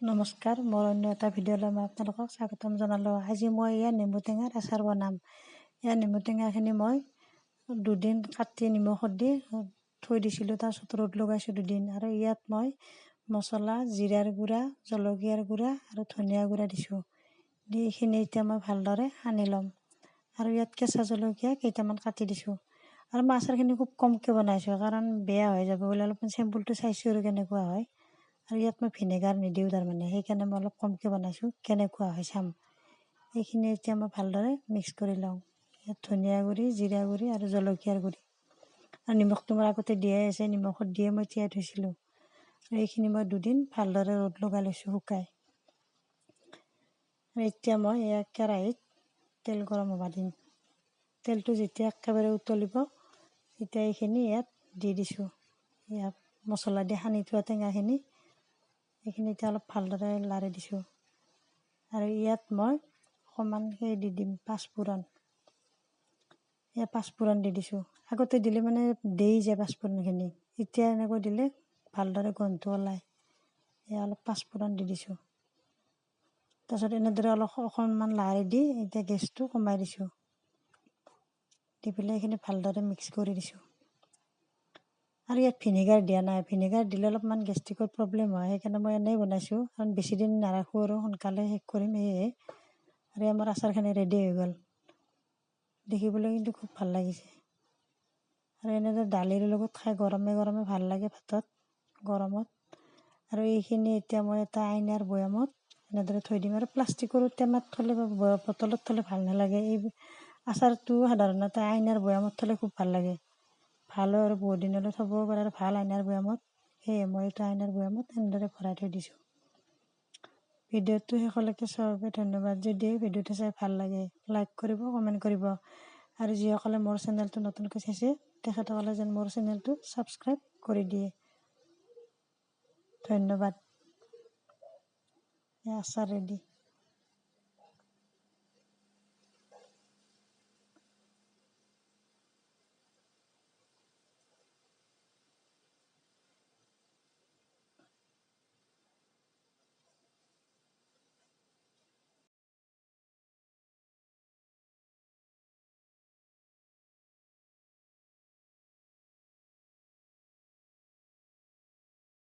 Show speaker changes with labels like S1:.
S1: নমস্কাৰ, মোৰ অন্য এটা ভিডিঅ'লৈ মই আপোনালোকক স্বাগতম জনালোঁ। আজি মই ইয়াৰ নেমু টেঙাৰ আচাৰ বনাম। ইয়াৰ নেমু টেঙাখিনি মই দুদিন কাটি নিমখত দি থৈ দিছিলোঁ, তাৰপিছত ৰ'দ লগাইছোঁ দুদিন। আৰু ইয়াত মই মছলা, জিৰাৰ গুড়া, জলকীয়াৰ গুড়া আৰু ধনিয়া গুড়া দিছোঁ। দি এইখিনি এতিয়া মই ভালদৰে সানি ল'ম। আৰু ইয়াত কেঁচা জলকীয়া কেইটামান কাটি দিছোঁ। আৰু মই আচাৰখিনি খুব কমকৈ বনাইছোঁ, কাৰণ বেয়া হৈ যাব বুলি অলপমান চেম্পুলটো চাইছোঁ আৰু কেনেকুৱা হয়। আৰু ইয়াত মই ভিনেগাৰ নিদিওঁ তাৰমানে, সেইকাৰণে মই অলপ কমকৈ বনাইছোঁ, কেনেকুৱা হয় চাম। এইখিনি এতিয়া মই ভালদৰে মিক্স কৰি লওঁ। ইয়াত ধনিয়া গুড়ি, জিৰা গুড়ি আৰু জলকীয়াৰ গুড়ি আৰু নিমখটো মোৰ আগতে দিয়াই আছে, নিমখত দিয়ে মই তিয়াই থৈছিলোঁ। আৰু এইখিনি মই দুদিন ভালদৰে ৰ'দ লগাই লৈছোঁ শুকাই। আৰু এতিয়া মই এয়া কেৰাহীত তেল গৰম হ'ব দিম। তেলটো যেতিয়া একেবাৰে উতলিব, তেতিয়া এইখিনি ইয়াত দি দিছোঁ। ইয়াত মছলা দি সানি থোৱা টেঙাখিনি, এইখিনি এতিয়া অলপ ভালদৰে লাৰি দিছোঁ। আৰু ইয়াত মই অকণমান সেই দি দিম, পাঁচফোৰণ। এয়া পাঁচফোৰণ দি দিছোঁ। আগতে দিলে মানে দেই যায় পাঁচফোৰণখিনি, এতিয়া এনেকৈ দিলে ভালদৰে গোন্ধটো ওলায়। এয়া অলপ পাঁচফোৰণ দি দিছোঁ। তাৰপিছত এনেদৰে অলপ অকণমান লাৰি দি এতিয়া গেছটো কমাই দিছোঁ। দি পেলাই এইখিনি ভালদৰে মিক্স কৰি দিছোঁ। আৰু ইয়াত ভিনেগাৰ দিয়া নাই। ভিনেগাৰ দিলে অলপমান গেষ্ট্ৰিকৰ প্ৰব্লেম হয়, সেইকাৰণে মই এনেই বনাইছোঁ, কাৰণ বেছি দিন নাৰাখোঁ আৰু সোনকালে শেষ কৰিম সেয়েহে। আৰু আমাৰ আচাৰখিনি ৰেডি হৈ গ'ল। দেখিবলৈ কিন্তু খুব ভাল লাগিছে। আৰু এনেদৰে দালিৰ লগত খাই গৰমে গৰমে ভাল লাগে ভাতত গৰমত। আৰু এইখিনি এতিয়া মই এটা আইনাৰ বৈয়ামত এনেদৰে থৈ দিম। আৰু প্লাষ্টিকৰ টেমাত থ'লে বা বটলত থ'লে ভাল নালাগে। এই আচাৰটো সাধাৰণতে আইনাৰ বৈয়ামত থ'লে খুব ভাল লাগে, ভাল হয় আৰু বহুত দিনলৈ থ'বও পাৰে আৰু ভাল আইনাৰ বৈয়ামত। সেয়ে মই এইটো আইনাৰ বৈয়ামত এনেদৰে ভৰাই থৈ দিছোঁ। ভিডিঅ'টো শেষলৈকে চোৱাৰ বাবে ধন্যবাদ। যদি ভিডিঅ'টো চাই ভাল লাগে, লাইক কৰিব, কমেণ্ট কৰিব। আৰু যিসকলে মোৰ চেনেলটো নতুনকৈ চাইছে, তেখেতসকলে যেন মোৰ চেনেলটো ছাবস্ক্ৰাইব কৰি দিয়ে। ধন্যবাদ। আচাৰ ৰেডি।